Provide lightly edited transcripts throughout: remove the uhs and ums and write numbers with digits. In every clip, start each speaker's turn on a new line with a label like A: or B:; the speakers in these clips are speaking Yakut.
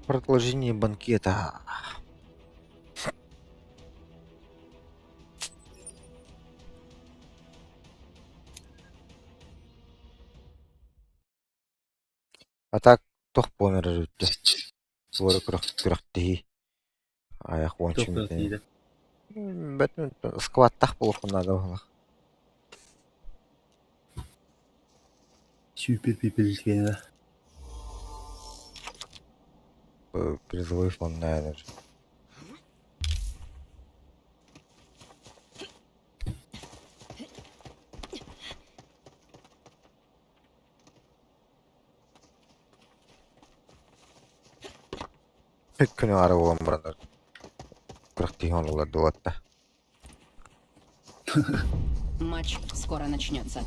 A: Продолжение банкета. А так туох буолан эрэр эбит Туора күрэхтэһии. Айах уонча
B: Туох күрэхтэһиитэ?
A: Скваттаах буолуоххун наада быһыылаах.
B: Сүүпүр-пүүпүр
A: Призовой фонд наверное. Күнү аара буолан бараннар күрэхтэһии оҥоһуллар дуолатта.
C: Матч скоро начнется.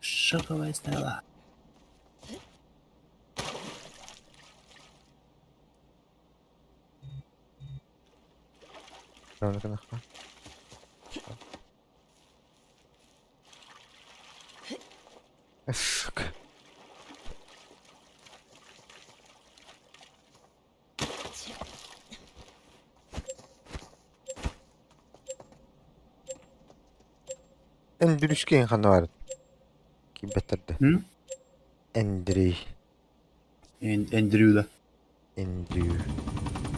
B: Шоковая стрела.
A: Сука. Эндрюшкин ханна баар? Киирбэттэр да. Эндрей.
B: Эндрю да.
A: Эндрю.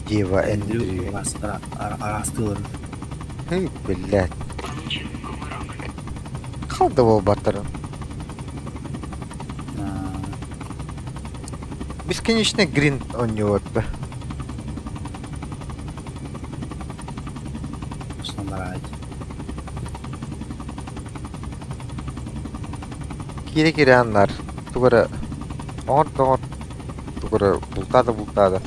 A: Дева Эндрю.
B: Араастыыларын.
A: Эй, блядь. Хал да буолбаттар. Бесконечный грин оонньуу да. Киирэ-киирэ аннар тугу эрэ оҥор-доҥор тугу эрэ бултаа да бултаа да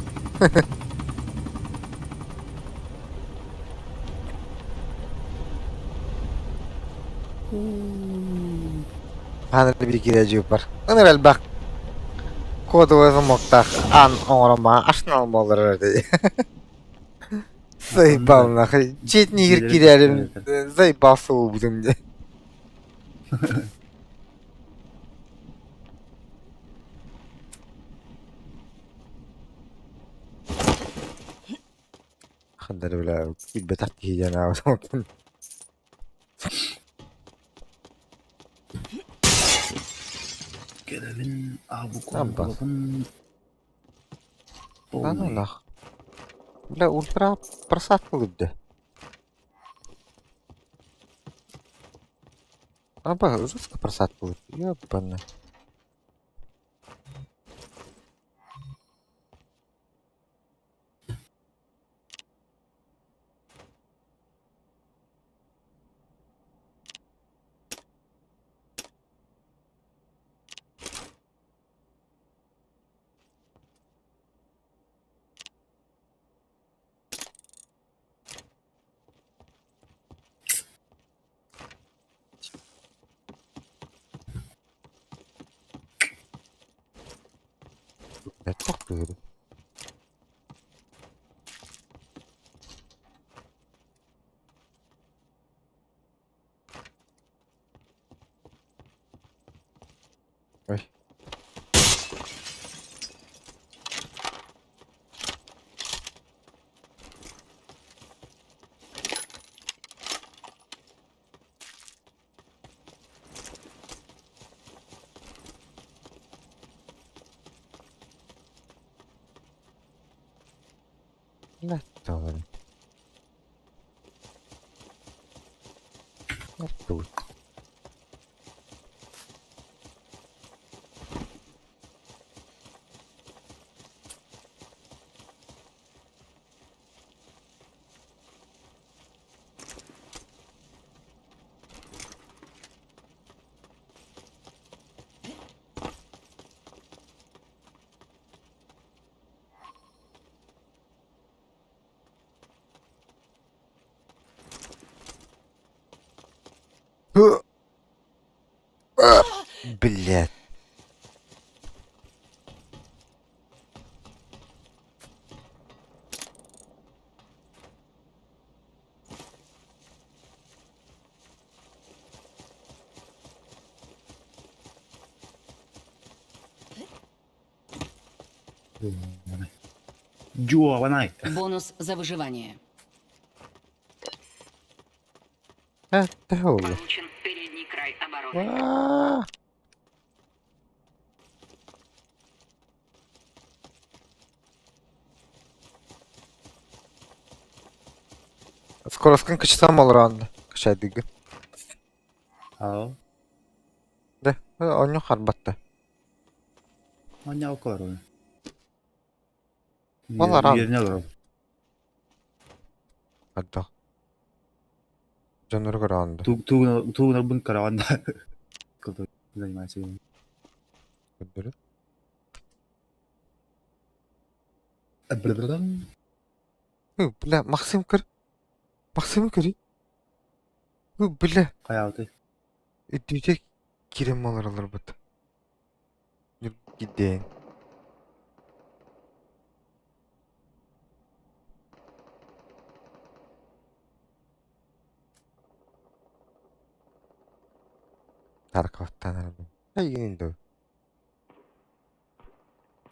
A: Хаана да биир киирээдьи бар. Ыныр элбэх кодовай замоктаах аан оҥорон маҕан арсенал буоллар эрэ Заебал нахуй. Дьиэтин киирээрим заебался буолбутум дии. Ханна эрэ бля киирбэтэх киһи диэн аабытым.
B: Кэлэбин
A: Абба.
B: аабыкуолабын
A: Да ну
B: полный.
A: нах. Бля, ультра просадка да. Аба, жестко просадка Ёбана. Бэттэх кыыры. Ой. Блядь, Артур. Блядь.
B: Дьуобанай!
C: Бонус за выживание.
A: Э, төһө буолла?
C: Получен передний край обороны.
A: Аа! Скороскын кычтам олорон кычайдыгын.
B: Ау.
A: Да, онньу харбатта.
B: Онньоҕо олорон.
A: Олорон.
B: Үөрэнэ олорон.
A: Ардах. Дьоннору көрөҕүн да.
B: Тугунарбын көрөҕүн да. Занимайся.
A: Көрдөрү. Бля, Максим көр. Максим көрүй. Бля.
B: Хайаабытай?
A: Үрдүтэ киирэн олороллорбут. Гидең. Тарковтан арабын. Айгын да.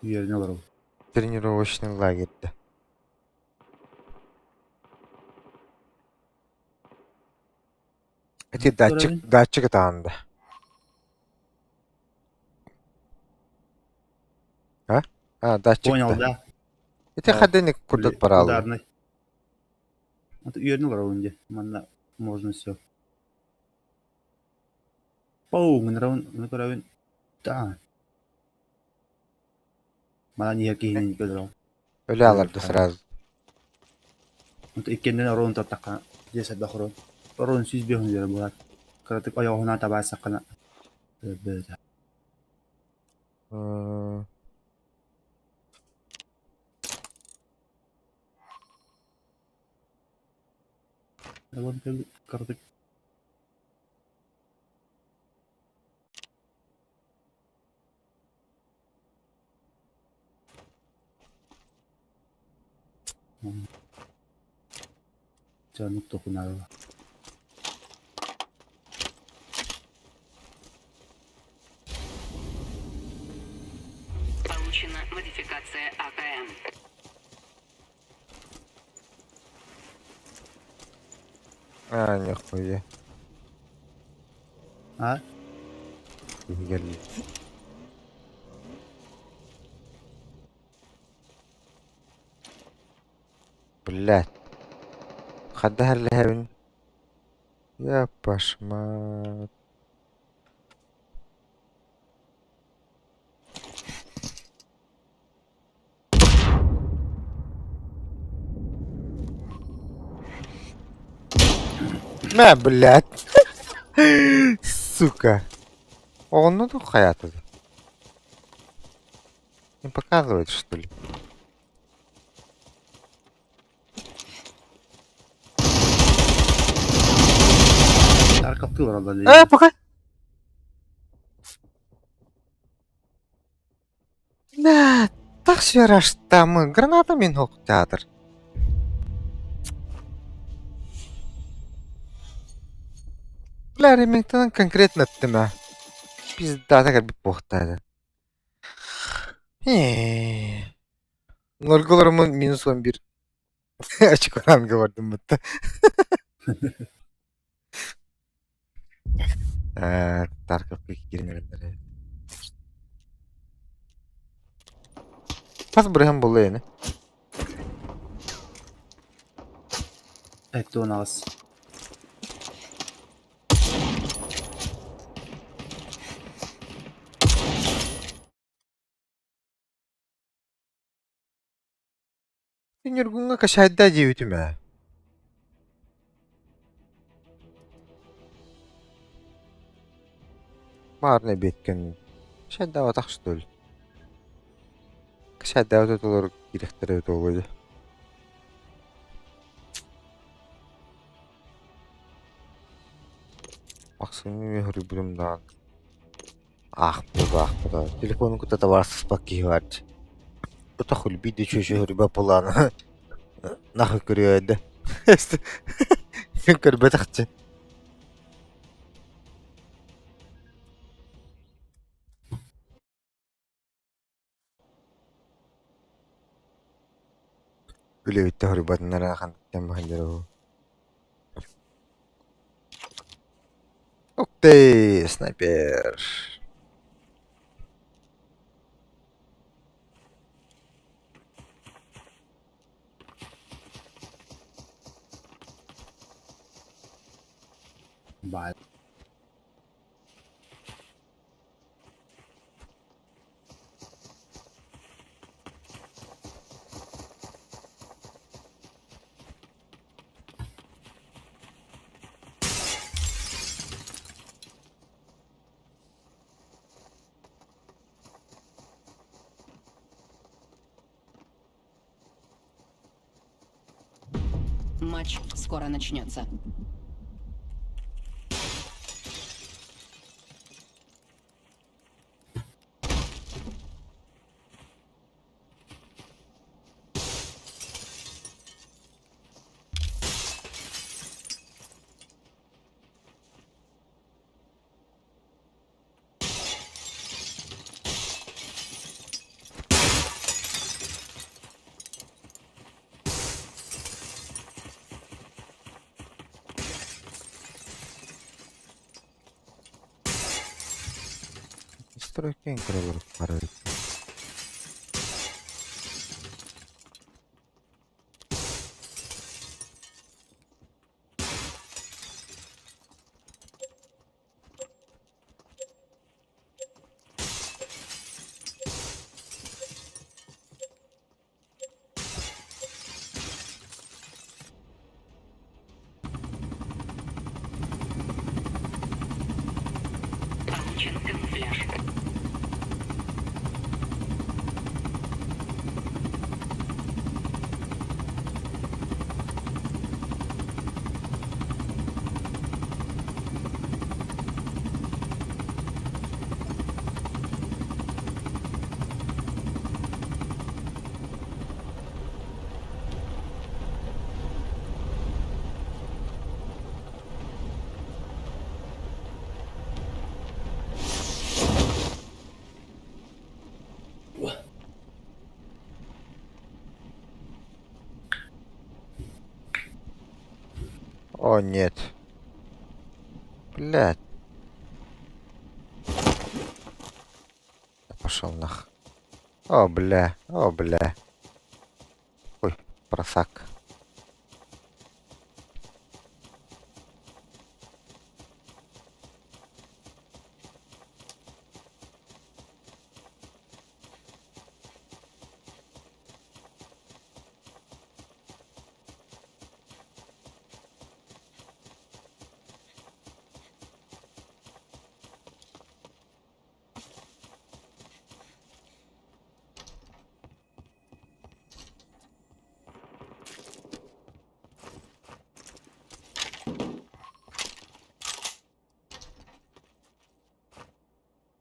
B: Үөрэнэ олоробун.
A: Тренировочный лагерьда. Ити датчик,
B: Көрөбүн.
A: датчик ытаанда. А? А, датчик
B: Понял,
A: да.
B: да.
A: Ити хадыник курдук бараллар.
B: Ударный. Вот үөрэнэ олоробун дии. Манна можно все. Пау, гынарабын, аны көрөбүн. Да. Манан иһэр киһини көрөрөм.
A: Өлө аларды сразу.
B: Онто иккиэннэрин оруолун таттаххына, дьиэ элбэх оруол. Оруолун 105 үөрэ буолар. Кыратык ойоҕоһунан табаайсаххына өлбөтө. Кыратык Дьэ оннук тохунаала
C: Получена модификация АКМ.
A: А, нихуя.
B: А?
A: Киһи Блядь. Хайдах элэһэбин? Я пошмат. Мэ, блядь. Сука. Оҕону да хайаатый? Не показывает, что ли?
B: Таркаптыы олороллор
A: Э, пока. Да, так мы гранатами театр. Бля, Ремингтон конкретно эттим Пиздата как буохтаады. Нольголорумун минус 11 очко ранга бардым бутта. Тарковка киирэн эрэллэр. Хас бырыһан буолла ини?
B: Эттуон аҕыс.
A: Ньургуҥҥа кашайда диэбитим ээ. Баарына эбиэткэн кашайдаабатах что ли? Кашайдаабыт отолор киирэхтэрэ эбит буолуо дии. Махсыҥҥа үһүрүйбүтүм даҕаны. Аахпыт аахпыта. Телефонун кытта табаарыстаспат киһи баар дии. Утах үлбүйдэ чүөчүһүрбэ пулаана нахуй көрүөдэ. Мин көрбөтөхчө. Үлэбиттэ хоруйбатыннар ахан кэм баһыллар Ух ты, снайпер.
B: Баай.
C: Матч скоро начнется.
A: Стройкин көрөлөр барар.
C: Получен камуфляж.
A: О, нет. Блядь. Пошел нах. О, бля, о, бля. Ой, просак.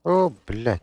A: О, блядь.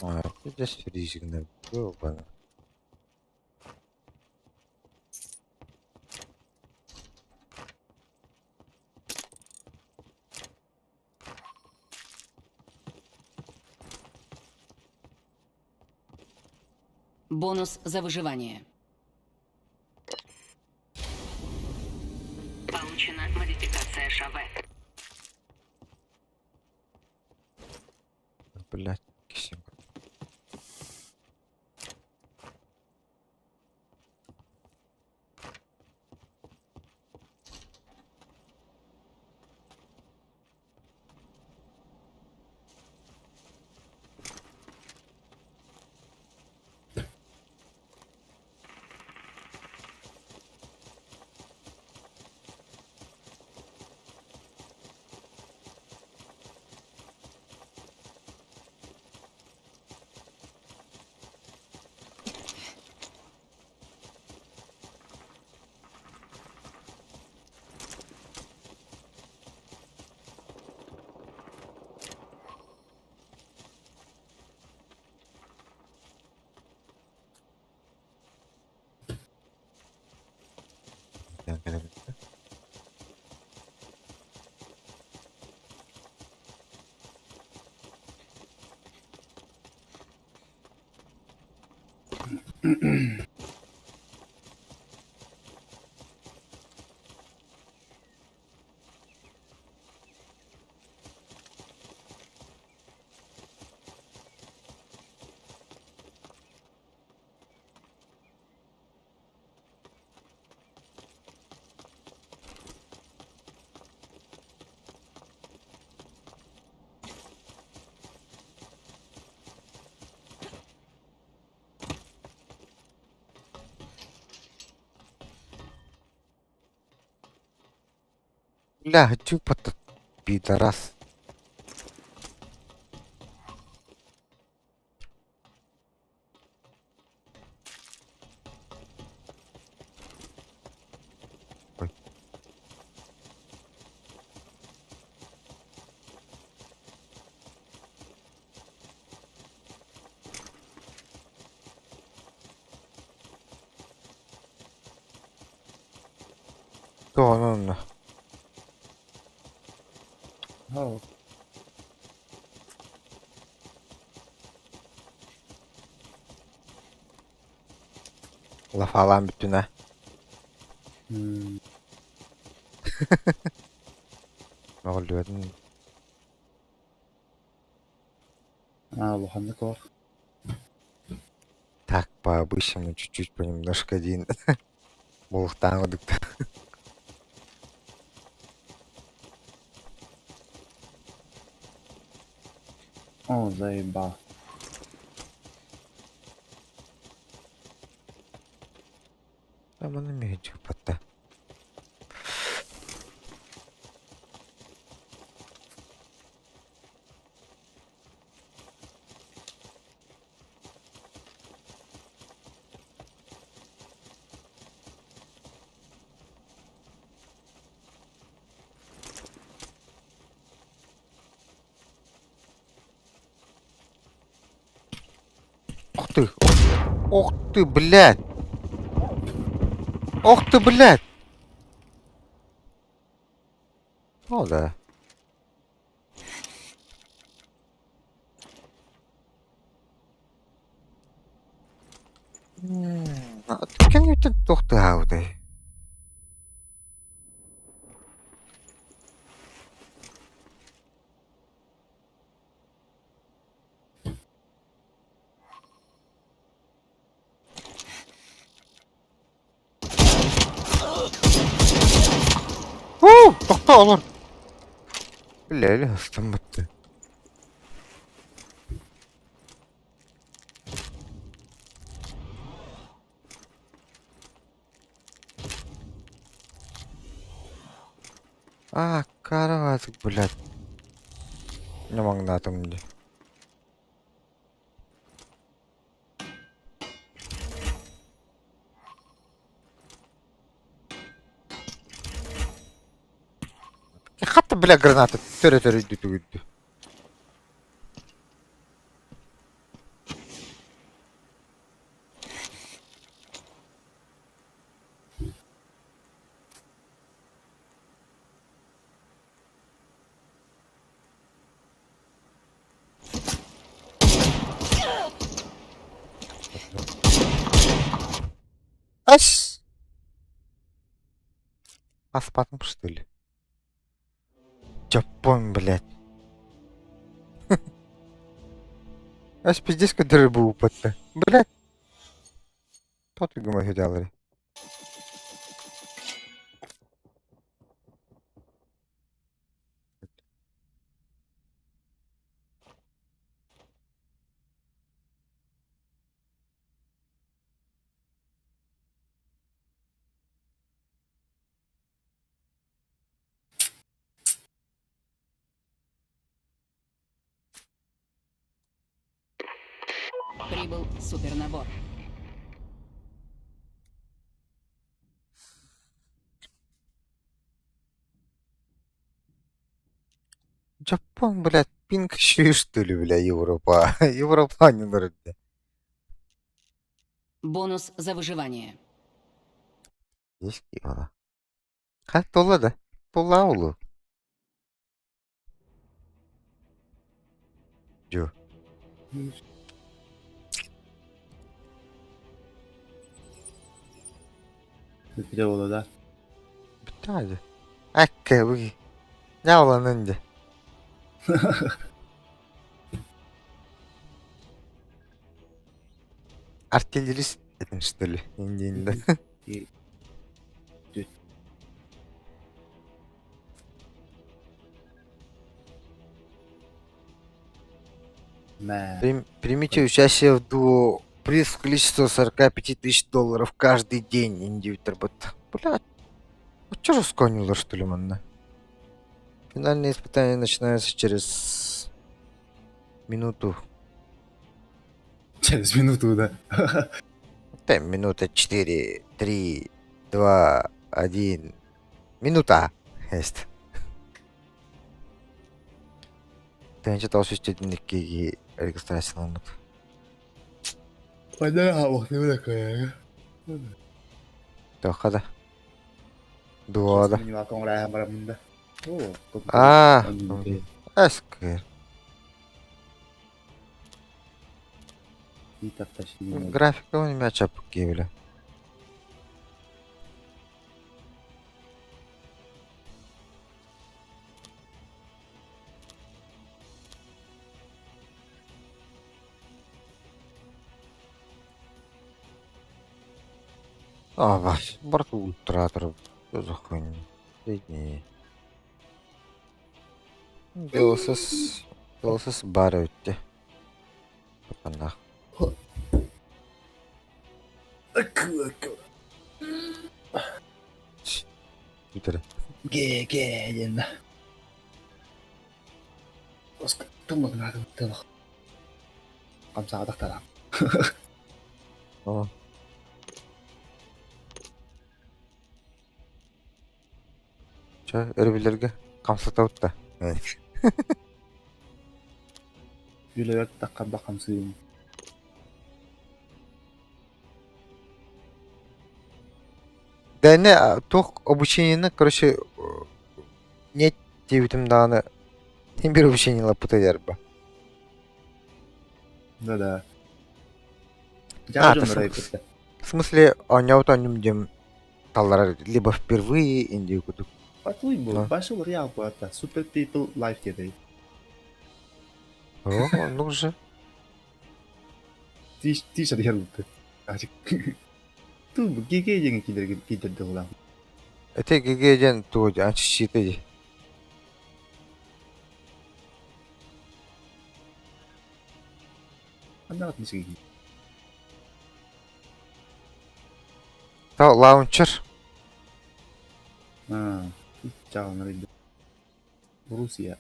A: А, здесь фризинг ёбана.
C: Бонус за выживание. Получена модификация ШВ.
A: Блядь, кисим. Бля, тюпа-то пидорас. Ой. Тоҕо онно?
B: Oh.
A: Лафалаан бүттүн аа? Мөҕүллүбэтин
B: Аа, улаханнык ор.
A: Так, по-обычному чуть-чуть понемножку один. Буолуохтааҕын курдук
B: О, заебал.
A: Маны мүһү Ох ты! Ох ты, блядь! Ох ты, блядь! О, да. Кэнниттэн туох тыаһаабытай? Уу, тохтоо олор. Бля, ыстаммытты. А, караватык, блядь. Ньамаҥнаатым дии. Хатта, бля, граната төрө-төрө үрдү. Ас! Аспатым что ли? Дьоппуон, блядь. Ас пиздец который был упадта. Блядь. Тот гумахидалары.
C: Прибыл супернабор.
A: Дьоппуон, блядь, пинг что ли, бля, Европа. Европа не бля.
C: Бонус за выживание.
A: Есть киола. Ха, тула да. Тула улу. Дю.
B: Бүппүтэ буолуо да?
A: Бүттэҕэ дии. Акка бу Ньааланын дии. Артиллерист этин что ли? Индиин да.
B: Мэ.
A: Примите участие в дуо. Приз в количество 45 тысяч долларов каждый день. Индивитер бот. Блядь. А чё же сконило, что ли, манна? Финальные испытания начинаются через минуту.
B: Через минуту, да.
A: Да, минута 4, 3, 2, 1. Минута. Есть. Тыһыынча тоҕус сүүс иккиги регистрацияламмыт.
B: Хайдах хаалбахтыы кыайга.
A: Туохха да. Дуо да.
B: Барамында.
A: Аа, эскер. Графика у меня чапки, бля. А, Вась, борту ультратор. Что за хуйня? Средний. DLSS... DLSS баар эбит Нах. Бүтэрэ.
B: Ге ге диэн да. Туммагнаатыбыт хамсаатахтара.
A: О. Чэ, өрөбүллэргэ хамсатабыт да.
B: Үлэбэр таххарба хамсыыбын.
A: Дээнэ туох обучениены, короче, нет диэбитим даҕаны син биир обучение ылаппыта диэрбэ.
B: Да-да.
A: А, в смысле, оонньообут оонньуум диэн талларар либо впервые индию курдук.
B: Батлый был, пошел реал куда-то. Super People Life диэтэй.
A: О, оннук же.
B: Тиш диэн Ту ГГ диэн киирдэ улахан.
A: Ити ГГ диэн тугу аччыта дии.
B: Ханна мисиги.
A: Та лаунчер.
B: Аа, чаалнар Русия.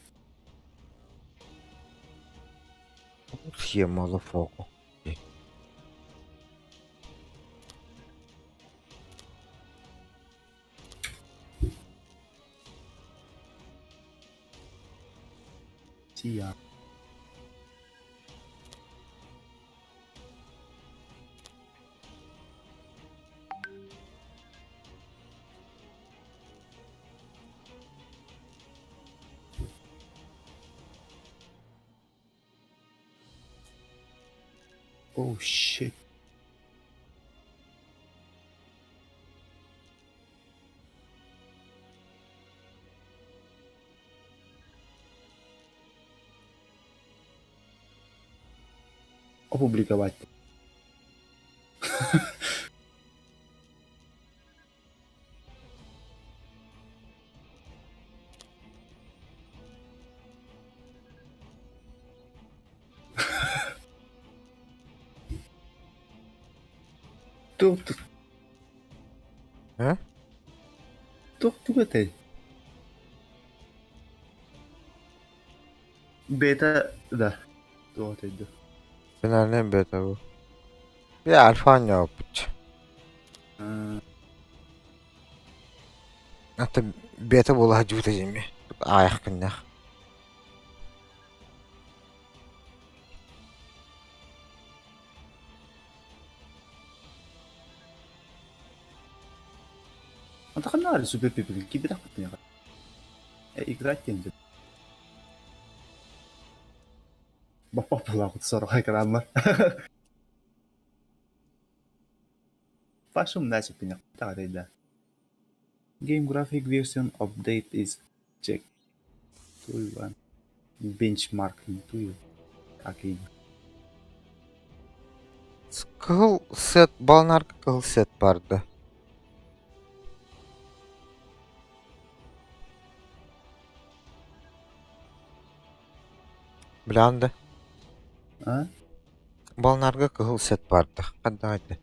A: Русия motherfucker.
B: Сия. Oh shit. Опубликовать. Туох
A: Э?
B: туох тугу этэй? Бета да. Туох этэй дуу?
A: Финальный бета бу. Bir альфа оонньообуппут. Ата бета буола сылдьыбыта дьиҥэ. Аайах күннээх.
B: Антаханнаары супер пипилин киирбэтэхпит Играть диэн Баппап буолаахыт сорох экранмар. Пашум начеппин да. Game graphic version update is check. Туйван. Benchmarking туй. Какие.
A: Кыһыл сет, баланарга кыһыл сет барды. Билэҕин да?
B: А?
A: Баланарга кыһыл сет барды. Ханна этэ?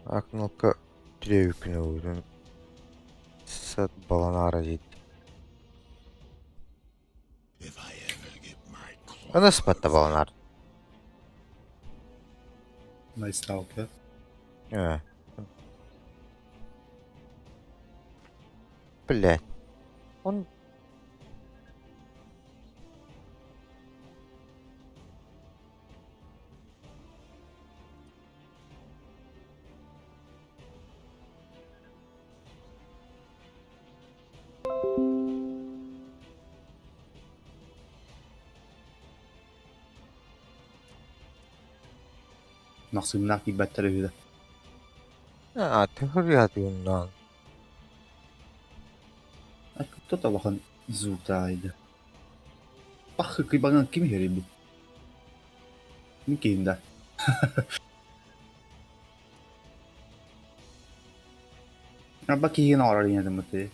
A: Акнылка тревикүнэ уурун сет баланаара диит. Ыныспатта баланар.
B: Nice talk.
A: Э. Блядь. Он
B: Махсымнаах киирбэттэр үһү да.
A: А, тыһырыатыгыннаан.
B: Кто-то улахан звуктаайда. Пах кыйбаҥан ким иһэрий бу? Мин киһим да. Аба киһигин оҥорор ийэтиммытый.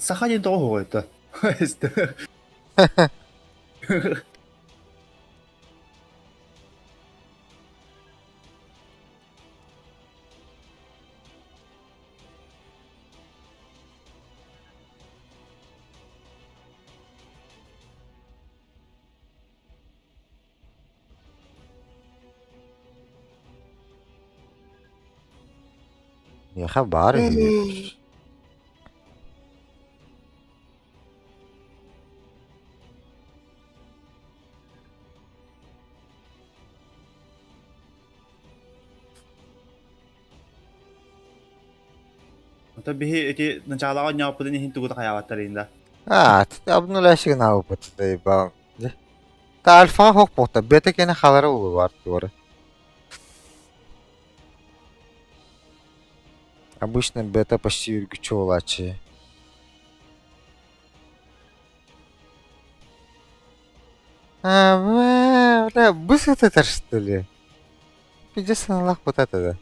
B: Саха диэн тоҕо оһоҕойто?
A: Миэхэ баар үһү.
B: Ото биһи ити началаҕа оонньооппутун иһин тугу да хайаабаттар иһин да.
A: А, обнулящик наабыппыт заебал. Та альфа хохпохта, бета кene халара улубар туора. Обычно бета почти үргүчү буолааччы. А, бля, быстро что ли? Пиздец аналах вот это да.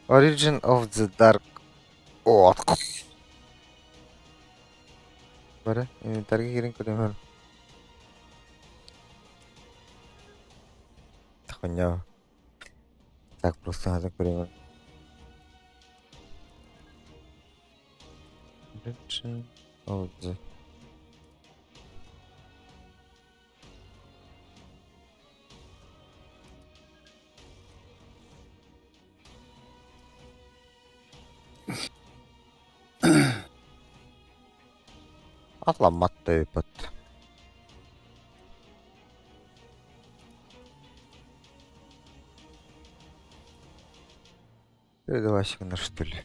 A: Origin of the Dark Oak. Бары, инвентарьга киирэн көрөмөр. Хуйня. Так, просто надо көрөмөр. Origin of the... Атламмат да Передавайся на что ли?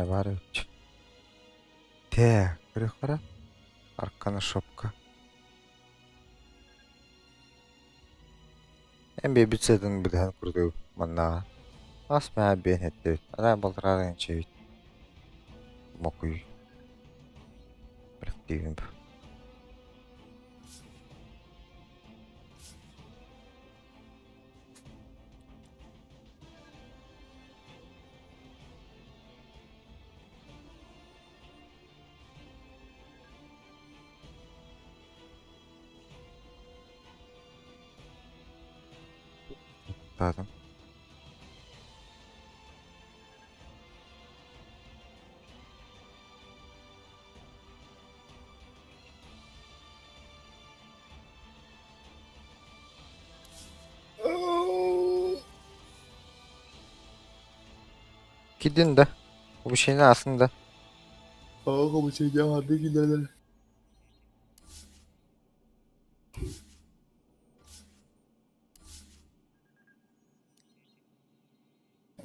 A: Баар эбит. Тэ, көрүөххэ Аркана шопка. Эн биэрбит сыатын быдаһан курдук маннаҕа. Ас маа биэн эттибит, араа балтараа инчэбит. Мокуй. Бырахтыыбын бу. Таатым. Кидин да. Обучение аасын да.
B: Оҕо обучение аһарды киллэрэлэр.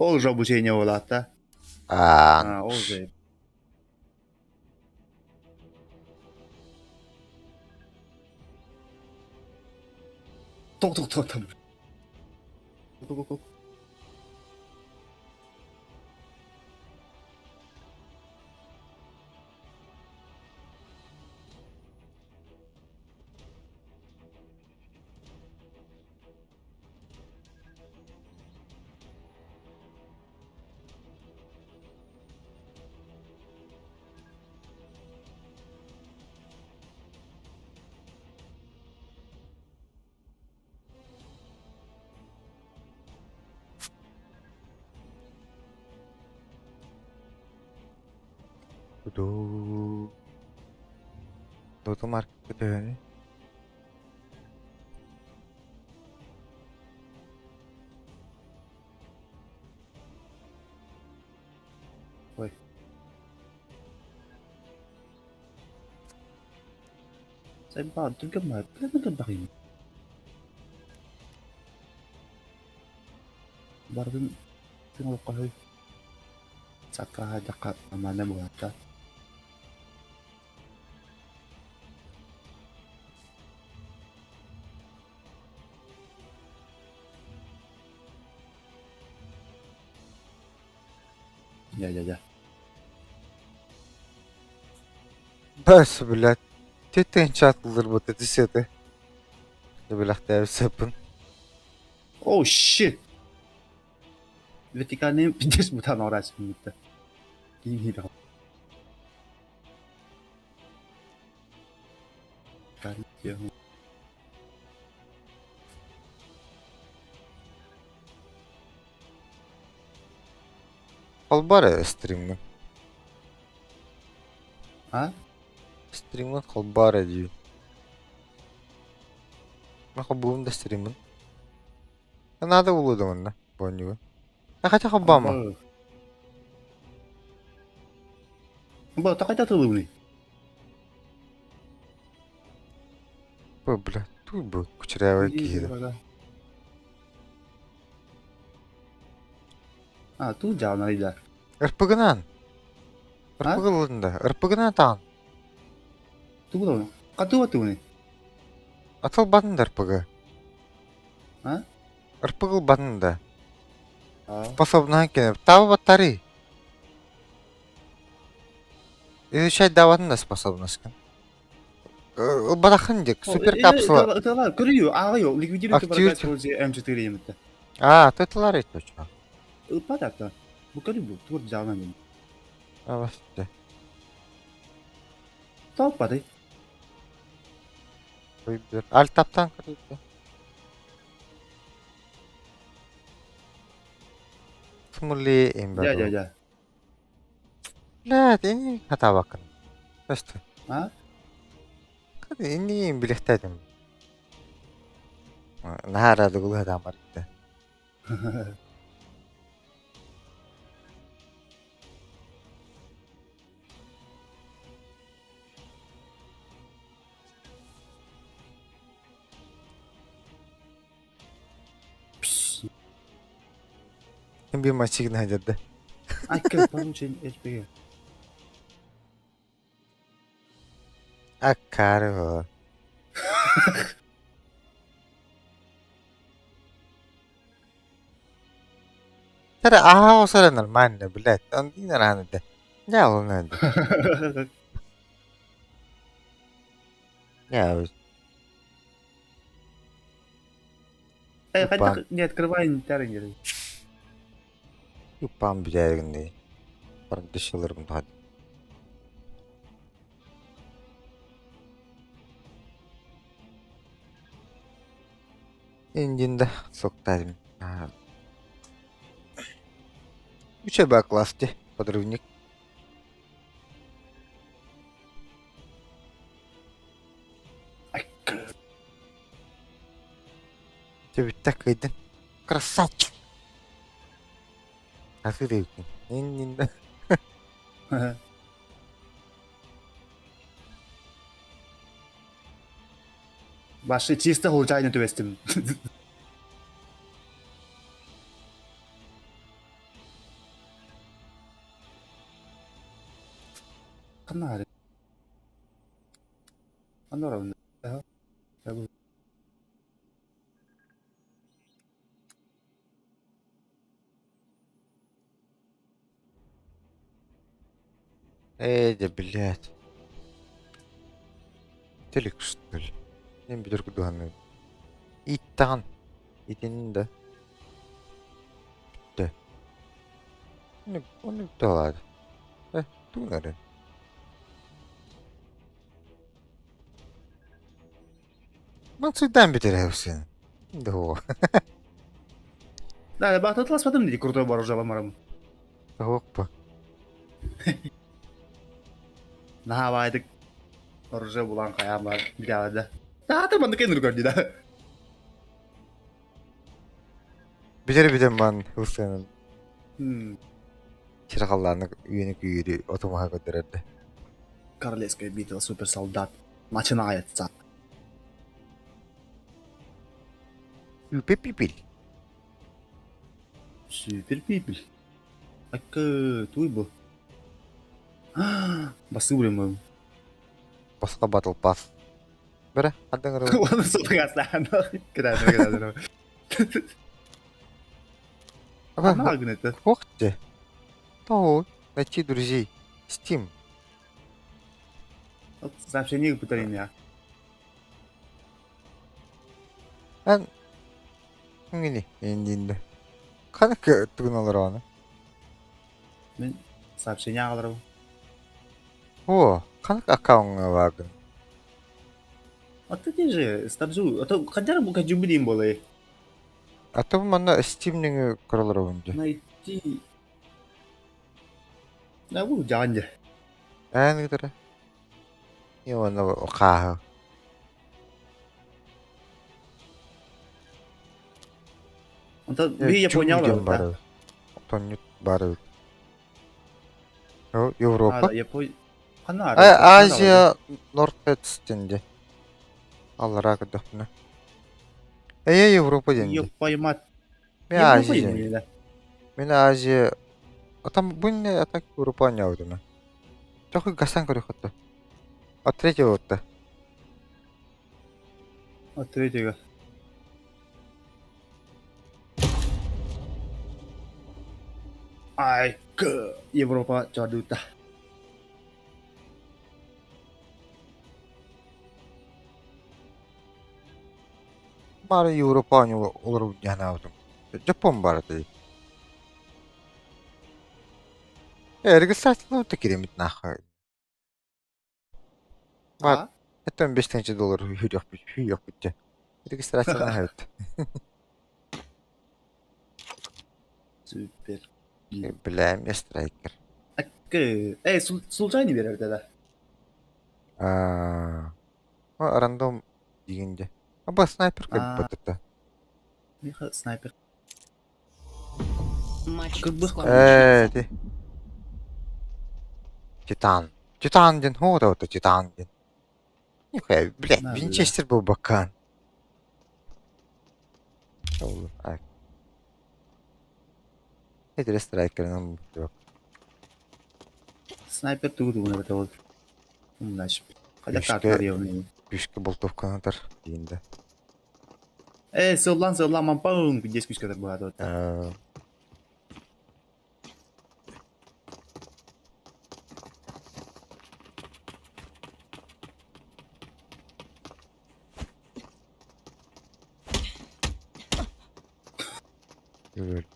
B: Ол же обучение буолаата.
A: Аа,
B: А, ол же. Ток ток ток ток. Ток ток.
A: Ду. Доту маркетка төһөнүй?
B: Ой. Сайбаа түргэн баар, түргэн баҕайы. Барытын олоххо саккааһайдахха амаана буолааччы. Дьэ дьэ дьэ.
A: Бэс, блядь. Тетен чатлылыр ити сеты. Билэхтээбит сыппын.
B: Oh shit! Вертикальный пиздец бутан орасмыта. Киин
A: Холбар стриммин.
B: А?
A: Стриммин холбар дии. Мен холбуум да стриммин. Надо булуу да манна бонньугун. Хотя холбаама.
B: Бу такайда тылыбыный.
A: Бу бля, туй бу кучерявый киһи.
B: А, туу дьаалнарыйда.
A: РПГ-нан. РПГ ылында. РПГ-нан таан.
B: Тугу да Катыва тугуный.
A: Атыл батын да РПГ.
B: А?
A: РПГ батын да. Способна кene. Таба батареи. Изучать даватын да способность. Барахын дик, супер капсула.
B: Ыталар, көрү, ааҕы, ликвидируйте врага М4 емитте.
A: А, то это точно.
B: Ыппат Бу көрү бу, тур жаалан дим.
A: А, басты.
B: Толпады.
A: Выбер. Альтаптан көрү. Смули имбер.
B: Дьэ, дьэ, дьэ.
A: Блядь, ini хатабакын. Өстө.
B: А?
A: Ini билехтедим. Наһаа дыгылы хатамар.
B: Пс.
A: Ким bir maçı gidin hadi.
B: Айка, получен РПГ.
A: Аккары Тara aha olsa нормально, блядь. Он не рано да. Я он надо. Я
B: Э, не открывай интернет.
A: Упам билэргин Бардышылырым таад. Индинда соктадым. Учеба классте подрывник. Түбүттэ кыйдын. Красавчик. Аты дейбин. Индинда.
B: Башы чисто случайно түбэстим. Ханна Анора.
A: Эй, да, блядь. Телек, что ли? Мен бүтэр кудуһаны. Иттаҕын. Итинин да. Бүттэ. Оны бүттэ алады. Э, тугун эрэ. Мансуйдаан бүтэрэ Да.
B: Да, бататласпатым диди крутой бар уже барым.
A: Опа.
B: Наһаа оружие булан хайаан бар билээҕэ. Таатыр маннык кэннир көрдү да.
A: Бүтэр бүтэн бан ылсыанын. Чырҕаллааны үйэни күйүрү отумаһа көрдөрөрдө.
B: Королевская битва суперсолдат начинается.
A: Супер пипил.
B: Супер пипил. Акка туй бу. Басы бурем.
A: Босқа батл пас. Бәрі, қандың ыры.
B: Оны сотыңа Кедәдір, кедәдір. Ана гынеты.
A: Ох ты. То, найти друзей. Steam.
B: Сообщение пытарин я.
A: Ан Ngini, индинде. Қаны түгін алыр аны?
B: Мен сообщение алырым.
A: О, қаны аккаунтыңа багын?
B: А ты же, стабзу, а то кадяр бу кадю билим болай.
A: А то манна Steam-нің көрілір өнді.
B: Найти. На бу жаанжа.
A: Ән гытыры. Не оны қағы.
B: Онта би Япония бар.
A: Бары. Тоннют бары. Европа.
B: Япония. Кана
A: Азия Норд-Петстенде. Аллара кыдыхны. Эйе Европа денде.
B: Ёппаймат.
A: Мен Азия. Мен Азия. А там бу не атак Европа не аудына. Чохы гасан көрө хатта. От третьего вот.
B: От третьего. Ай, к Европа чадута.
A: Бары Европа не олар яна аудым. Жапон бар ты. Регистрация та керемет нахуй. Бар. Это 5 тысяч долларов хүйрек бүтте. Регистрация нахуй.
B: Супер.
A: Бля, мен страйкер.
B: Эй, случайно берер да.
A: А, рандом дегенде. Аба снайпер как будто.
B: Миха снайпер.
C: Матч
B: Как бы-
C: скоро
A: Э,
C: начнется.
A: ти. Титан. Титан ден, хода вот Титан ден. Нихуя, блядь,
B: На,
A: Винчестер был бакан. Ол, а. Это страйкер, нам.
B: Снайпер тугу тугун эбэтэ ол умнаачып. Хайдах
A: Күүскэ
B: каарталар
A: күүскэ болтовканатар диин да.
B: Ээ, сыллаан сыллаан мампаҥ диэс күүскэ быһаата.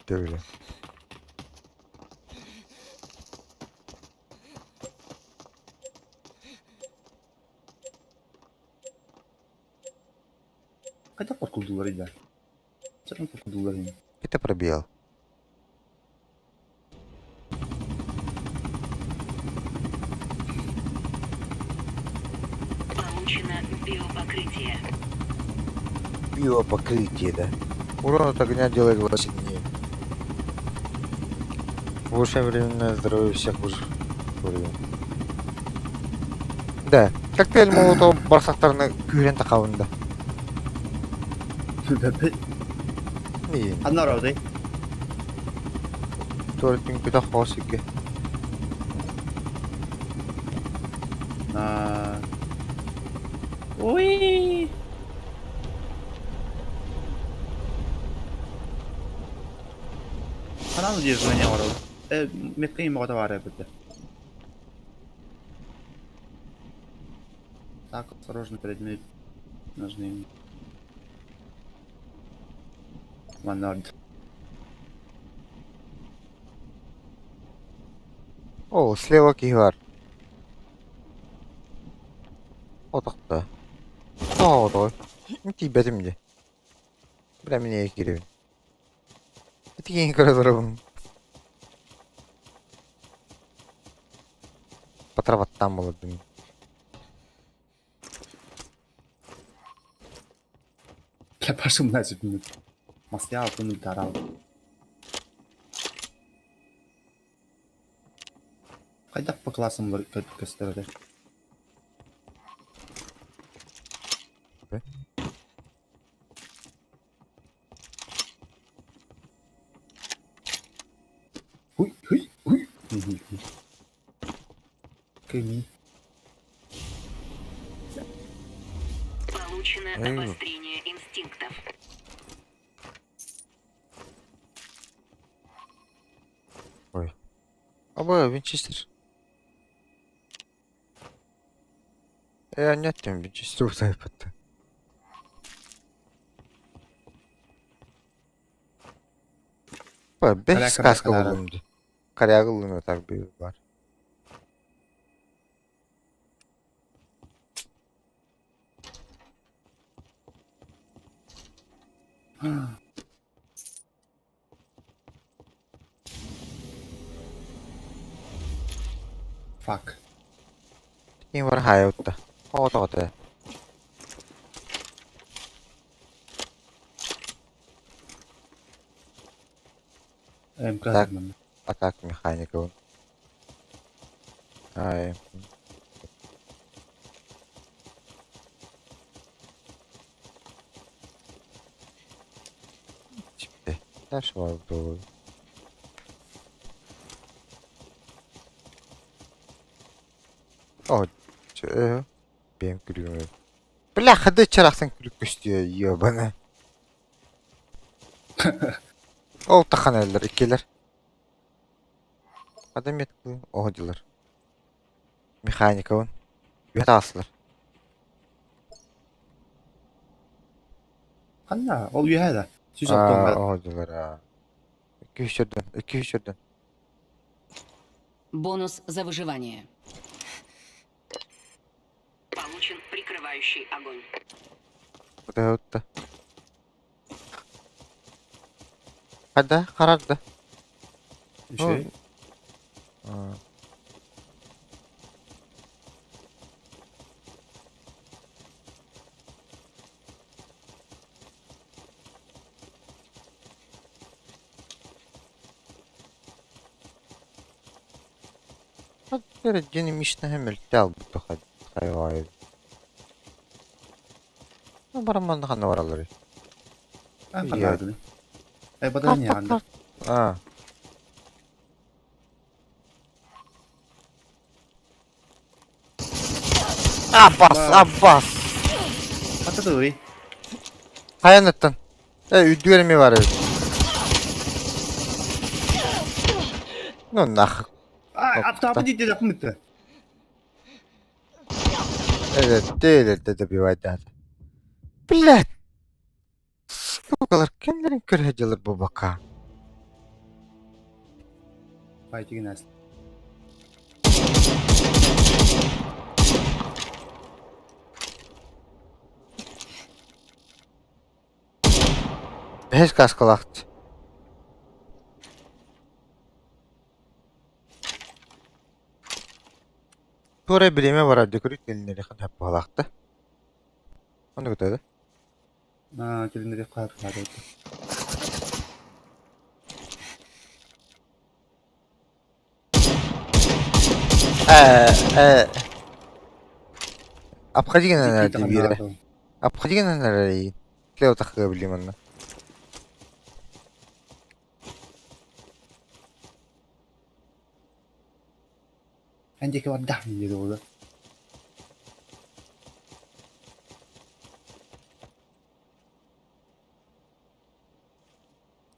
A: Öyle.
B: Хайдах курдулар ида? Чакан курдулар ини.
A: Это пробел.
C: Получено биопокрытие.
A: Биопокрытие, да. Урон от огня делает вас сильнее. Улучшаем временное здоровье всех выживших. Да. Коктейль Молотов барсактарына күүрэн тахабында.
B: Ханна ороотой?
A: Туоратын күтэх хоос икки.
B: Ой! Ханан удерживание оҥоробут? Э, меткин моҕото баар эбит. Так, осторожно, предмет нужны. Манна
A: О, слева киһи бар. Отохто. Тоҕо Тиийбэтим дии. Бля, мине киирэбин. Ити киһини көрө турабын. Патра-баттаан буолардым.
B: Бля, пошум значит. Масля алтын тарал. Хайдах по классам көстөрөр? Хуй, хуй, хуй. Кеми.
C: Получено обострение инстинктов.
A: Ой. Аба, Винчестер. Э, нет, Винчестер утайпатта. Бэс сказка буллум дии. Коряга ыллым так бар.
B: Fuck.
A: Ким бар хайутта. Тоҕо
B: МК.
A: Так. Атак механика. Ай. Дальше было. О, э, бэм күлүгүм. Бля, хады чарахсан күлүк көстүө, ёбана. Ол тахан эллер, иккилер. Адам меткы, о дилер. Механика он. Үһэ
B: Ханна, ол үйэ да. Сүз
A: оттон. О дилер. Икки үчөрдөн, икки үчөрдөн.
C: Бонус за выживание. Получен прикрывающий огонь.
A: Утта. Хада, харарда.
B: Үчүгэй.
A: Дьини мишнэһэ мөлтө албыт хайвай. Барамман ханна бараллар.
B: А, ханна Э, бадан не анда.
A: А. Аббас,
B: Баар.
A: Аббас.
B: Хата тылый.
A: Хайаныттан? Э, үрдүгэр эмиэ баар эбит. Ну нах.
B: А, аптаапы дии диэтэхпин бүттэ.
A: Evet, değil de добивать. Блядь. Сукалар кимнэрин көрө дьылыр бу бака.
B: Файтигин ас.
A: Бэһис каскалаахт. Туора бириэмэ барар дьэ көрүк кэлиннэриэххин сөп баҕалаахта. Оннук да?
B: Аа, кэлиннэриэх хаһыат.
A: Обходи гынан биэрэ. Обходи гынан эрэ Слева таххыа билим онно.
B: Эн диэки барда диир уолу.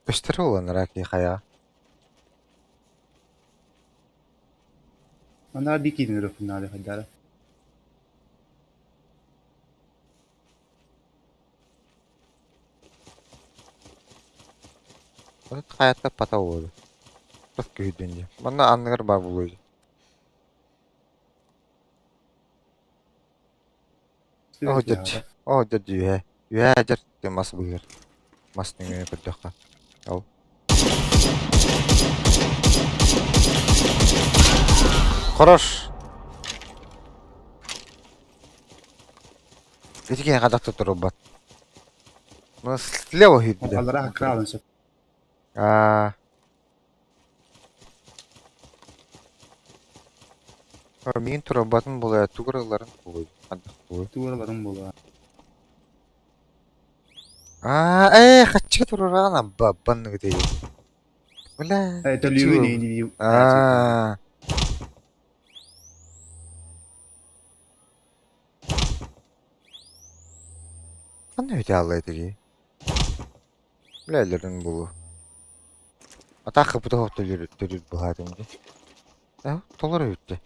A: Көстөр буолан раки хайа.
B: Манна биир киирин өрөппүн наада хайдара.
A: Хаятта пата буолу. Тос күйдүн дии. Манна анныгар баар буолуо. Оо дьэ. Оо дьэ үһэ. Үһэ дьэр мас быһыр. Мас нөҥүө көрдөххө. Ол. Хорош. Ити киһи хадах турбат. Ну, слева хүйдү.
B: Аллара хакраалын сөп.
A: Аа. Мин турбатын буолуо, тугураларын буолуо. Хадах буолуо.
B: Туураларын буолуо.
A: Аа, ээ, хаччыга турураан абба банныгы дейи. Бля.
B: Э, төлүүгүн ини.
A: Аа. Ханна өтө аллай тиги? Бля, өлөрүн булу. Атака бу тоһоп төлөр төлөр буһаатым ди. Э, толор өттө.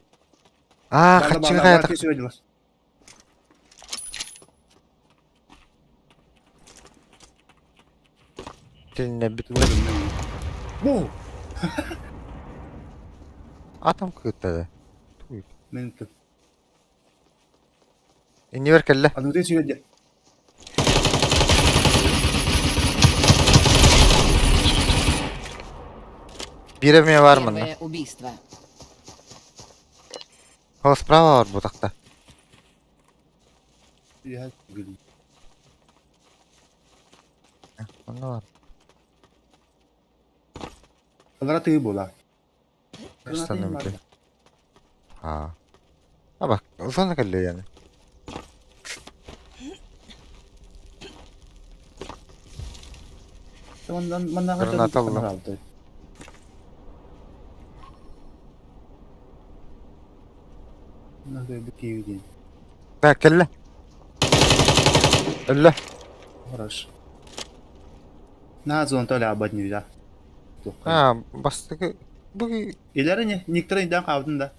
A: Аа, хаччыга хаята. Тилинне бит.
B: Бу.
A: Атом кыттады. Туй.
B: Мен тып.
A: Иннибер кэллэ.
B: Ануты сүрдэ.
A: Биир эмиэ бар манна.
C: Первое убийство.
A: Ол справа бар бутакта.
B: Үһэ гүл.
A: Онно бар.
B: Аллара тыы буола.
A: Станным бите. Аа. А бак, узана кэллэ яны.
B: Манна манна
A: Граната ылла. Да, кэллэ. Өллө.
B: Хорош. На зон толя абадню да.
A: Аа, бастыгы бу
B: Илер не, некоторые да кабдын да.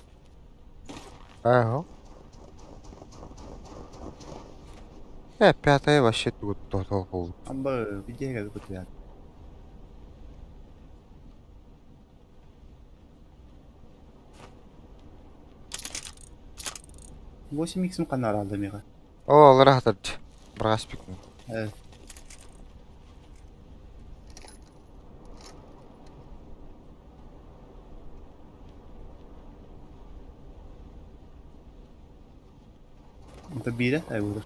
A: Аа. Э, пятая вообще тут тотал был.
B: Амба видео как бы Восемь иксим канар алды мига.
A: О, алар хатыр. Брас пикну.
B: Э. Это бире, ай буду.